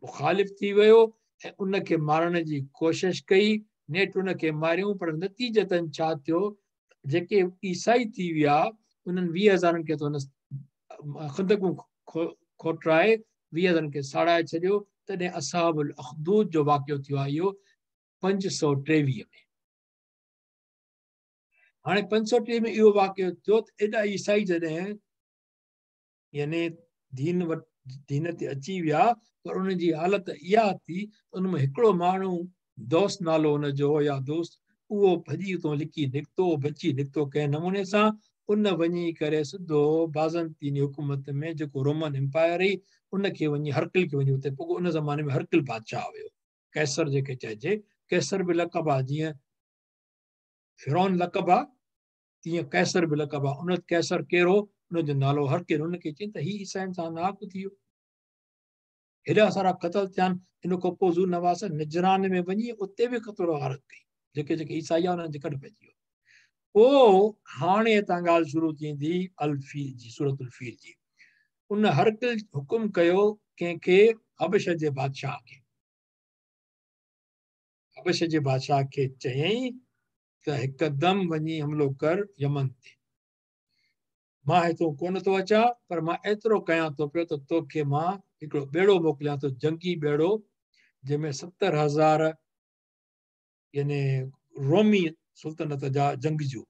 مخالف ٿي ويو ۽ ان کي مارڻ جي ڪوشش ڪئي. نيٺ ان کي ماريون، پر نتيجتن ڇا ٿيو، جيڪي عيسائي ٿي ويا انهن 20,000 کي ته هن خندقون کوٽرائي 20,000 کي ساڙائي ڇڏيو. تڏهن اصحاب ال اخدود جو واقعو ٿيو آهي اهو 523 ۾. هاڻي 503 ۾ اهو واقعو ٿيو ته ايڏا عيسائي جڏهن يعني دين وٽ دين تي اچي ويا، پر انهن جي حالت اها ٿي ان ۾ هڪڙو ماڻهو دوست نالو هن جو يا دوست، اهو ڀڄي اتان لڪي نڪتو، بچي نڪتو ڪنهن نموني سان. ان وڃي ڪري سڌو بازنطيني حڪومت ۾ جيڪو رومن امپائر هئي ان کي وڃي هرڪل کي وڃي اتي پڳو. ان زماني ۾ هرڪل بادشاهه هيو، ڪيسر جيڪي چئجي، ڪيسر به لقب آهي، جيئن فرعون لقب آهي تيئن ڪيسر به لقب آهي. ان ڪيسر ڪهڙو، ان جو نالو هرڪل. هن کي چئي ته هيءُ عيسائين سان ناحق ٿي ويو، هيڏا سارا قتل ٿيا آهن. ان کان پوءِ زو نواز نجران ۾ وڃي اتي به قتل غارت ڪئي، جيڪي جيڪي عيسائي آهي انهن جي ڪڍ پئجي ويو. پوءِ هاڻي هتان ڳالهه شروع ٿيندي الفيل جي، سورت الفيل جي. ان هرڪل حڪم ڪيو ڪنهن کي، حبش جي بادشاهه کي. حبش جي بادشاهه کي چيائين ته هڪدم وڃي حملو ڪر يمن تي، مان هتان ڪونه ٿو اچان، پر مان ايترو ڪيان ٿو پيو ته توکي مان هڪڙو ٻيڙو موڪليان ٿو، جنگي ٻيڙو، جنهن ۾ 70,000 يعني رومي سلطنت جا جنگجو،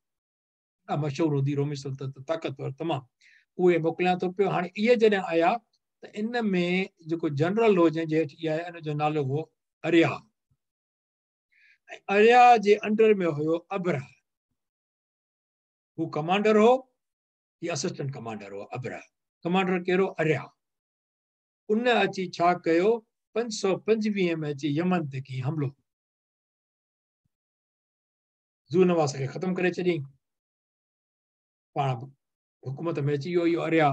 مشهور هوندي رومي سلطنت طاقتور تمام، اهي موڪليان ٿو پيو. هاڻي اهي جڏهن آيا ته ان ۾ جيڪو جنرل هو جنهن جي هيٺ اها آهي، ان جو نالو هو اريا، ۽ اريا جي انڊر ۾ هيو ابرا. هو ڪمانڊر هو، هيءُ اسسٽنٽ ڪمانڊر هو ابرا. ڪمانڊر ڪهڙو؟ اريا. ان اچي ڇا ڪيو، 525 ۾ اچي يمن تي ڪيئي حملو، زو نواز کي ختم ڪري ڇڏيائين. پاڻ حڪومت ۾ اچي ويو اهو اريا.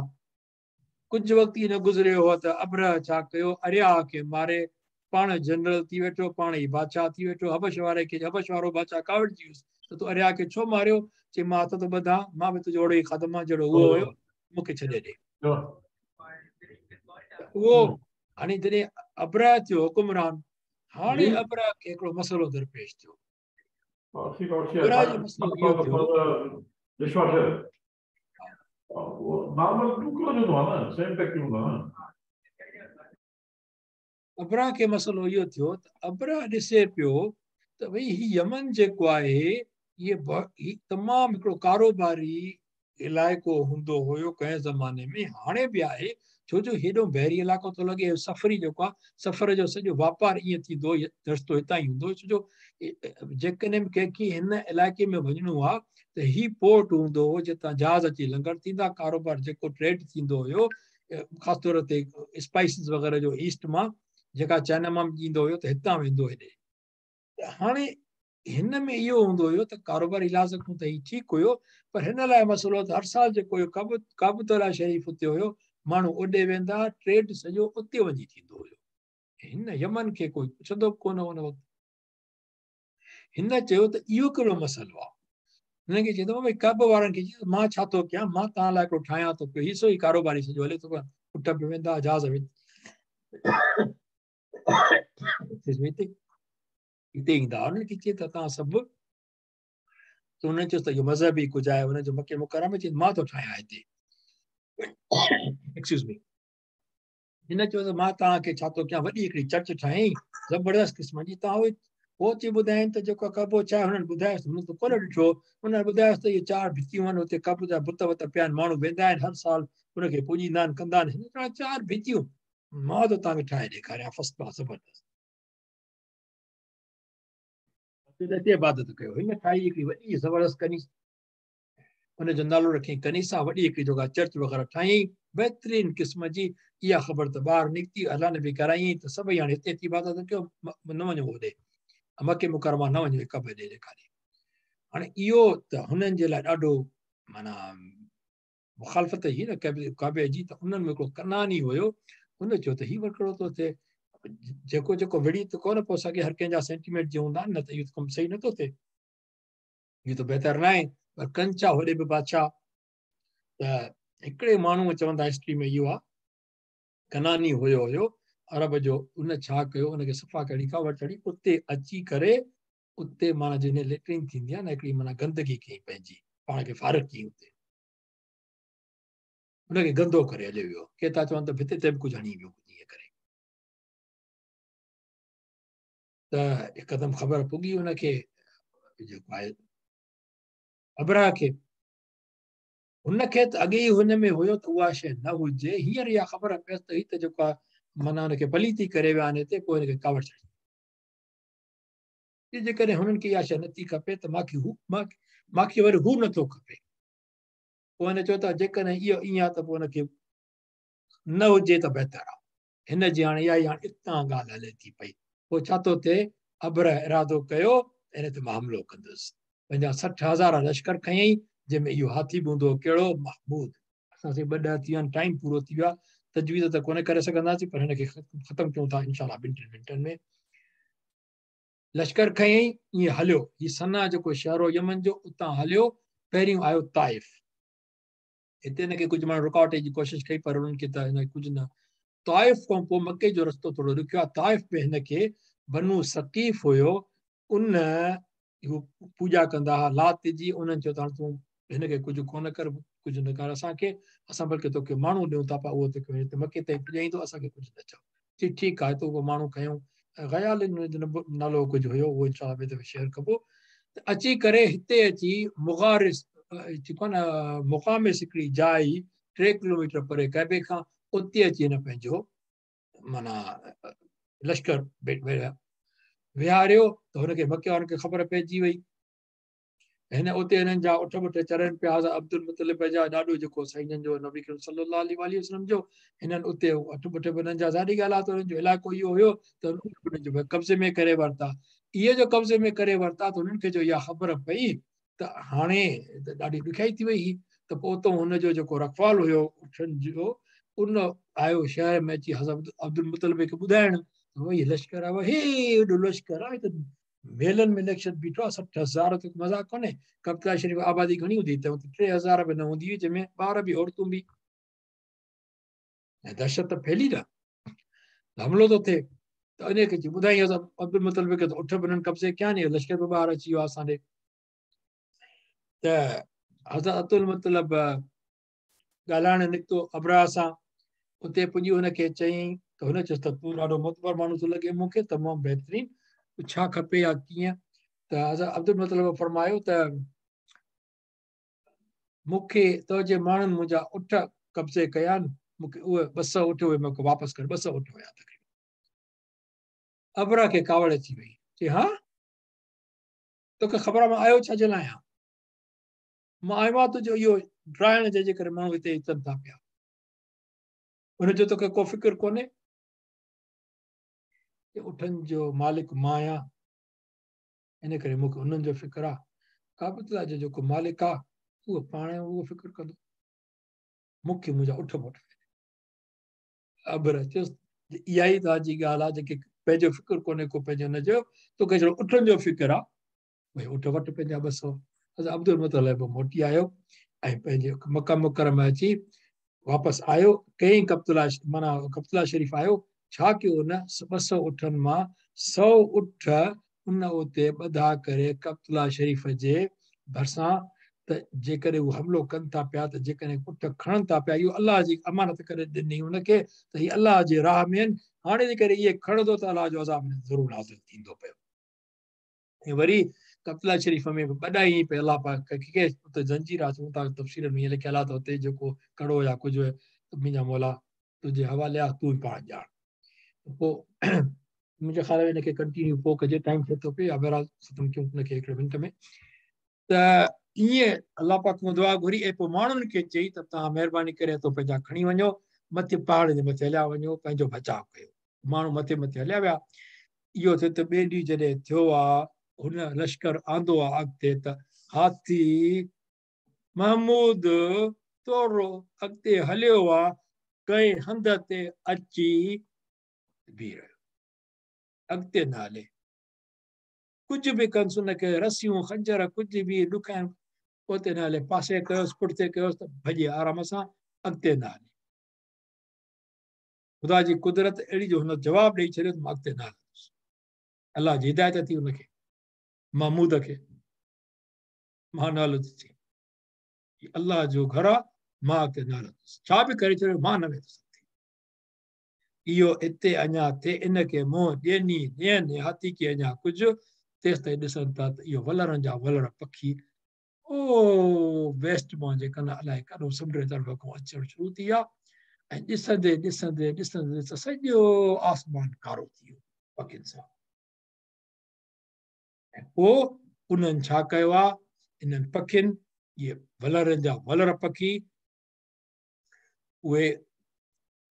ڪجهه وقت ئي نه گذريو هو ته ابرا ڇا ڪيو، اريا کي ماري پاڻ جنرل ٿي ويٺو، پاڻ ئي بادشاهه ٿي ويٺو. حبش واري کي، حبش وارو بادشاهه ڪاوڙجي ويس ته تون اريا کي ڇو ماريو؟ چئي مان هٿ ٿو ٻڌان، مان به تنهنجو اوهڙو ئي خادم آهيان جهڙو اهو هيو، مون کي ڇڏي ڏي. اهو هاڻي جڏهن ابرا ٿيو حڪمران हाणे अबरा खे हिकिड़ो मसइलो दरपेश थियो। अबरा जो मसइलो इहो थियो, अबरा खे मसइलो इहो थियो त अबरा ॾिसे पियो त भई ही यमन जेको आहे इहे तमामु हिकिड़ो कारोबारी इलाइक़ो हूंदो हुयो कंहिं ज़माने में, हाणे बि आहे, छो जो हेॾो बहिरी इलाइक़ो थो लॻे, सफ़री जेको आहे सफ़र जो सॼो वापारु ईअं थींदो, रस्तो हितां ई हूंदो, छो जो जेकॾहिं बि कंहिंखे हिन इलाइक़े में वञिणो आहे त ही पोर्ट हूंदो हो जितां जहाज़ अची लंगर थींदा, कारोबार जेको ट्रेड थींदो हुयो ख़ासि तौर ते स्पाइसिस वग़ैरह जो ईस्ट मां जेका चाइना मां बि ईंदो हुयो त हितां वेंदो हेॾे। हाणे हिन में इहो हूंदो हुयो त कारोबारी लिहाज़ खां त हीउ ठीकु हुयो, पर हिन लाइ मसइलो त हर साल जेको हुयो काबतुल्लाह शरीफ़ उते हुयो, माण्हू ओॾे वेंदा, ट्रेड सॼो उते वञी थींदो हुयो। हिन यमन खे कोई पुछंदो बि कोन हुन वक़्तु। हिन चयो त इहो कहिड़ो मसइलो आहे? हिननि खे चए थो भई कब वारनि खे चए मां छा थो कयां, मां तव्हां लाइ हिकिड़ो ठाहियां थो पियो, हीउ सो ई कारोबारी सॼो हले थो, उठ बि वेंदा, जहाज़ बि हिते ईंदा। हुननि खे चए त तव्हां सभु, त हुननि चयोसि त इहो मज़हबी कुझु आहे, हुनजो मके मुकर्रम में चए मां थो ठाहियां हिते, एक्सक्यूज मी। हिन चयो त मां तव्हांखे छा थो कयां, वॾी हिकिड़ी चर्च ठाहियईं ज़बरदस्त क़िस्म जी, तव्हां उहो अची ॿुधाइनि त जेको कबो छा आहे, हुननि ॿुधायोसि, हुन त कोन ॾिठो, हुननि ॿुधायोसि त इहे चारि भितियूं आहिनि, उते कब जा बुत वुत पिया आहिनि, माण्हू वेंदा आहिनि हर साल हुनखे पूॼींदा आहिनि, कंदा आहिनि। हिन चयो चारि भितियूं मां थो तव्हांखे ठाहे ॾेखारियां, फर्स्ट क्लास ज़बरदस्त, हिते इबादत कयो। हिन ठाही हिकिड़ी वॾी ज़बरदस्त कनीस, हुनजो नालो रखियईं कनीसा, वॾी हिकिड़ी जेका चर्च वग़ैरह ठाहियईं बहितरीन क़िस्म जी। इहा ख़बर त ॿाहिरि निकिती, अलाह नबी करायईं त सभई हाणे हिते थी इबादत कयो, न वञो होॾे मके मुकरमा, न वञो कब ॾे ॾेखारे। हाणे इहो त हुननि जे लाइ ॾाढो माना मुखालफ़त हुई न काबे जी, त उन्हनि में हिकिड़ो कनानी हुयो, हुन चयो त हीउ कहिड़ो थो थिए, जेको जेको विड़ी त कोन पियो सघे, हर कंहिंजा सेंटीमेंट जे हूंदा आहिनि न, त इहो कमु सही नथो थिए, इहो त बहितर न आहे, पर कनि छा होॾे बि बादशाह। त हिकिड़े माण्हूअ चवंदा हिस्ट्री में इहो आहे, कनानी हुयो हुयो अरब जो, उन छा कयो, उनखे सफ़ा कहिड़ी कावड़ चढ़ी, उते अची करे उते माना जंहिंमें लेट्रिन थींदी आहे न, हिकिड़ी माना गंदगी कई पंहिंजी, पाण खे फ़ारिग कई, उते हुनखे गंदो करे हलियो वियो। के था चवनि त भित ते बि कुझु हणी वियो ईअं करे, त हिकदमि ख़बर पुॻी हुनखे जेको आहे अबरा खे, हुनखे त अॻे ई हुन में हुयो त उहा शइ न हुजे, हींअर इहा ख़बर पयसि त हीअ त जेको आहे माना हुनखे पलीती करे विया आहिनि हिते, पोइ हुनखे कावड़ चढ़ी। जेकॾहिं हुननि खे इहा शइ नथी खपे त मूंखे हू मूंखे वरी हू नथो खपे। पोइ हुन चयो त जेकॾहिं इहो ईअं आहे त पोइ हुनखे न हुजे त बहितर आहे। हिन जी हाणे इहा ई हाणे हितां ॻाल्हि हले थी पई। पोइ छा थो थिए, अबरा इरादो कयो हिन ते मां हमिलो कंदुसि। पंहिंजा 60,000 लश्कर खयईं, जंहिंमें इहो हाथी बि हूंदो कहिड़ो, महमूद। असांखे ॿ ॾह थी विया आहिनि, टाइम पूरो थी वियो आहे, तजवीज़ त कोन करे सघंदासीं, पर हिनखे ख़तमु कयूं था इंशाअल्लाह ॿिनि टिनि मिंटनि में। लश्कर खयईं, ईअं हलियो, हीउ सना जेको शहर हो यमन जो, उतां हलियो, पहिरियों आयो ताइफ़। हिते हिनखे कुझु माण्हू रुकावट जी कोशिशि कई, पर हुननि खे त हिन कुझु न। ताइफ़ खां पोइ मके जो रस्तो थोरो ॾुखियो आहे। ताइफ़ में हिनखे बनू सकीफ़ हुयो, उन हू पूॼा कंदा हुआ लात जी, उन्हनि चयो त हाणे तूं हिनखे कुझु कोन कर, कुझु न कर असांखे, असां बल्कि तोखे माण्हू ॾियूं था पिया, उहो तोखे हिते मके ताईं पुॼाईंदो, असांखे कुझु न चओ। चई ठीकु आहे, त उहो माण्हू खयूं, ग़याल नालो कुझु हुयो, उहो इंशा ॿिए दफ़े शेयर कबो। त अची करे हिते अची मुगारिस जेको आहे न, मुक़ामिस हिकिड़ी जाइ 3 किलोमीटर परे काबे खां, उते अची हिन पंहिंजो माना लश्कर विहारियो। त हुनखे मके वारनि खे ख़बर पइजी वई। हिन उते हिननि जा उठ बुठ चरनि पिया, अब्दुल मुतलिब जा ॾाॾो जेको साईं जो नबी करीम सल्लल्लाहु अलैहि वसल्लम जो, हिननि उते उठ बुठ बि हुननि जा, ज़ाहिरी ॻाल्हि आहे त हुननि जो इलाइक़ो इहो हुयो त हुननि जो कब्ज़े में करे वरिता। इहे जो कब्ज़े में करे वरिता त हुननि खे जो इहा ख़बर पई त हाणे त ॾाढी ॾुखियाई थी वई। त पोइ उतां हुनजो जेको रखवाल हुयो उठनि जो, उन आयो शहर में अची हज़रत अब्दुल मुतलिब खे ॿुधाइण, भई लश्कर आहे, हे एॾो लश्कर आहे, त मेलनि में लश्कर बीठो आहे, 60,000 त मज़ाक कोन्हे। कबतला शरीफ़ आबादी घणी हूंदी त 3,000 बि न हूंदी हुई, जंहिंमें ॿार बि औरतूं बि, ऐं दहशत त फैली न, हमिलो थो थिए। त उन खे ॿुधाई अब्दुल मुतलिब खे त उठ बि हुननि कब्ज़े कया आहिनि, लश्कर बि ॿाहिरि अची वियो आहे असां ॾे। त हज़रत अब्दुल मुतलब ॻाल्हाइण निकितो अबरा सां, उते पुॼी हुनखे चयईं त हुन चयोसि त तूं ॾाढो मुतबर माण्हू थो लॻे मूंखे, तमामु बहितरीन, छा खपे या कीअं? त हज़रत अब्दुल मुतलब फरमायो त मूंखे तुंहिंजे माण्हुनि मुंहिंजा उठ कब्ज़े कया आहिनि, मूंखे उहे 200 उठ उहे मूंखे वापसि कर। 200 उठ हुया तक़रीबन। अबरा खे कावड़ अची वई, चई हा तोखे ख़बर आहे मां आयो छा जे लाइ आहियाँ? मां आयो आहियाँ तुंहिंजो इहो ड्राइण जे करे माण्हू हिते अचनि था पिया, हुनजो तोखे को फ़िक्र कोन्हे? उठनि जो मालिक मां आहियाँ, इन करे मूंखे उन्हनि जो फ़िक्र आहे। काबतुल्लाह जो जेको मालिक आहे उहो पाण उहो फ़िक्र कंदो, मूंखे मुंहिंजा उठ मोटाए। अबरा चयोसि इहा ई तव्हांजी ॻाल्हि आहे, जेके पंहिंजो फ़िक्र कोन्हे को पंहिंजो हुनजो, तोखे छड़ो उठनि जो फ़िक्र आहे, भई उठ वठि पंहिंजा 200। हज़रत अब्दुल मुतलिब मोटी आयो ऐं पंहिंजे मक्का मुकर्रम में अची वापसि आयो, कई कब्तुला माना कब्तुला शरीफ़ आयो। छा कयो हुन 200 उठनि मां 100 उठ उन उते ॿधा करे कब्तुला शरीफ़ जे भरिसां, त जेकॾहिं हू हमलो कनि था पिया त जेकॾहिं उठ खणनि था पिया, इहो अलाह जी अमानत करे ॾिनी हुनखे त हीअ अलाह जे राह में आहिनि, हाणे जेकॾहिं इहे खणंदो त अलाह जो अज़ाब ज़रूरु नाज़िल थींदो पियो। ऐं वरी कब्तुला शरीफ़ में ॿधाई पई अलाह पाक खे उते ज़ंजीर आहे, था तफ़सील में ईअं लिखियलु आहे त उते जेको कड़ो या कुझु मुंहिंजा मौला तुंहिंजे हवाले आहे, तूं पाण ॼाण। पोइ मुंहिंजे ख़्याल में हिनखे कंटिन्यू पोइ कजे, टाइम थिए थो पियो, या बहरहाल ख़तमु कयूं हुनखे हिकिड़े मिंट में। त ईअं अलाह पाक खां दुआ घुरी ऐं पोइ माण्हुनि खे चई त तव्हां महिरबानी करे तो पंहिंजा खणी वञो, मथे पहाड़ जे मथे हलिया वञो, पंहिंजो बचाव कयो। माण्हू मथे मथे हलिया विया। इहो थियो त ॿिए ॾींहुं जॾहिं थियो आहे, हुन लश्कर आंदो आहे अॻिते त हाथी महमूद थोरो अॻिते हलियो आहे, कंहिं हंध ते अची बीह रहियो, अॻिते न हले। कुझु बि कनि हुनखे, रसियूं खंजर कुझु बि ॾुखाइनि, उते न हले, पासे कयोसि पुठिते कयोसि त भॼे आराम सां, अॻिते न हले। ख़ुदा जी कुदरत अहिड़ी जो हुन जवाबु ॾेई छॾियो त मां अॻिते न हलंदुसि। अलाह जी हिदायत थी हुनखे, महमूद खे, मां न हलंदुसि, अलाह जो घर आहे, मां अॻिते न हलंदुसि, छा बि करे छॾियो मां न वेंदुसि। इहो हिते अञा थिए, इन खे मुंहुं ॾियनि ॾियनि हाथी खे अञा कुझु, तेसि ताईं ॾिसनि था त इहो वलरनि जा वलर पखी ओ वेस्ट मां जेका न अलाए केॾो समुंड जे तरफ़ खां अचणु शुरू थी विया ऐं ॾिसंदे ॾिसंदे ॾिसंदे त सॼो आसमान कारो थी वियो पखियुनि सां। ऐं पोइ उन्हनि छा कयो आहे, इन्हनि पखियुनि, इहे वलरनि जा वलर पखी, उहे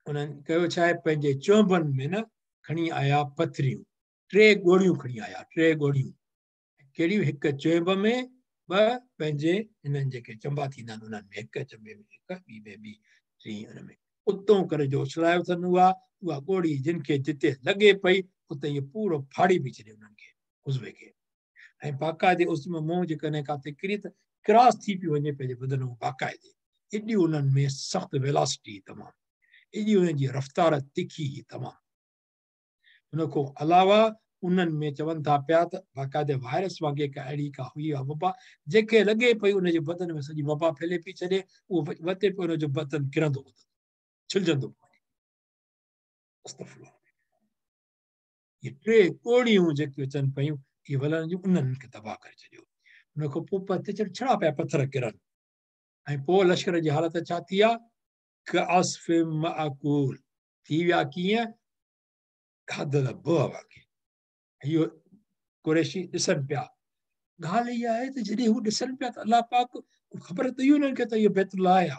उन्हनि कयो छा आहे, पंहिंजे चोंबनि में न खणी आया पथरियूं, 3 ॻोड़ियूं खणी आया, 3 ॻोड़ियूं कहिड़ियूं, हिकु चोंब में ॿ पंहिंजे हिननि जेके चंबा थींदा आहिनि उन्हनि में, हिकु चंबे में हिकु, ॿी में ॿी, टीं हुन में उतों करे जो उछलायो अथनि उहा उहा ॻोड़ी जिन खे जिते लॻे पई उते इहो पूरो फाड़ी बि छॾे उन्हनि खे, उज़्वे खे। ऐं बाक़ाइदे उस में मुंहुं जेकॾहिं किथे किरी त क्रॉस थी पियो वञे पंहिंजे बदन मां बाक़ाइदे, एॾी उन्हनि में सख़्तु वेलोसिटी तमामु, एॾी उन्हनि जी रफ़्तार तिखी हुई तमामु। हुनखां अलावा उन्हनि में चवनि था पिया त बाक़ाइदे वायरस वांगुरु का अहिड़ी का हुई आहे वबा, जंहिंखे लॻे पई उनजे बदन में सॼी वबा फैले पई छॾे, उहो वते पियो हुनजो बदन किरंदो वधंदो, छिलजंदो वञे। अस्तग़फिरुल्लाह। इहे 3 कोड़ियूं जेकियूं अचनि पयूं, इहे वलनि जूं, उन्हनि खे तबाह करे छॾियो। हुनखां पोइ पथे छड़ा पिया पथर किरनि। ऐं पोइ लश्कर जी हालत छा थी आहे, कअस्फ़ मअकूल थी विया कीअं, खाधल बुह वांगुरु। इहो कुरैशी ॾिसनि पिया। ॻाल्हि इहा आहे त जॾहिं हू ॾिसनि पिया त अलाह पाक ख़बर त हुई हुननि खे त इहो बैतुल्लाह आहे,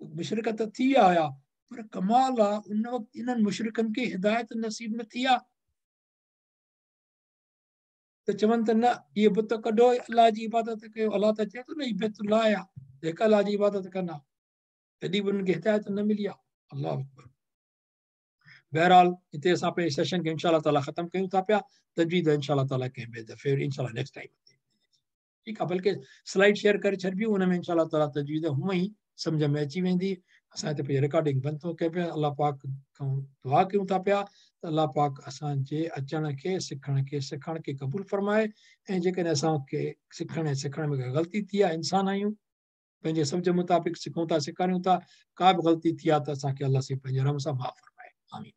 मुशरिक त थी विया हुया, पर कमाल आहे उन वक़्तु इन्हनि मुशरिकनि खे हिदायत नसीब न थी आहे त चवनि त न इहे बुत कढो, अलाह जी इबादत कयो। अलाह त चए थो न इहो बैतुल्लाह आहे, हिकु अलाह जी इबादत कंदा, तॾहिं बि उन्हनि खे हिदायत न मिली आहे। अलाह अकबर। बहरहाल हिते असां पंहिंजे सेशन खे इंशा ताला ख़तमु कयूं था पिया। तजवीद इंशा ताला कंहिं ॿिए दफ़े इंशा नेक्स्ट टाइम, ठीकु आहे, बल्कि स्लाइड शेयर करे छॾिबी, उन में इंशा ताला तजवीद हूअं ई सम्झ में अची वेंदी। असां हिते पंहिंजी रिकॉर्डिंग बंदि थो कयूं पिया। अलाह पाक खां दुआ कयूं था पिया त अलाह पाक असांजे अचण खे, सिखण खे क़बूल फरमाए। ऐं जेकॾहिं असांखे सिखण ऐं सेखारण में का ग़लती थी आहे, इंसान आहियूं, पंहिंजे सम्झ मुताबिक़ सिखूं था, सेखारियूं था, का बि ग़लती थी आहे त असांखे अलाह साईं पंहिंजे रहम सां माफ़ फरमाए। आमीन।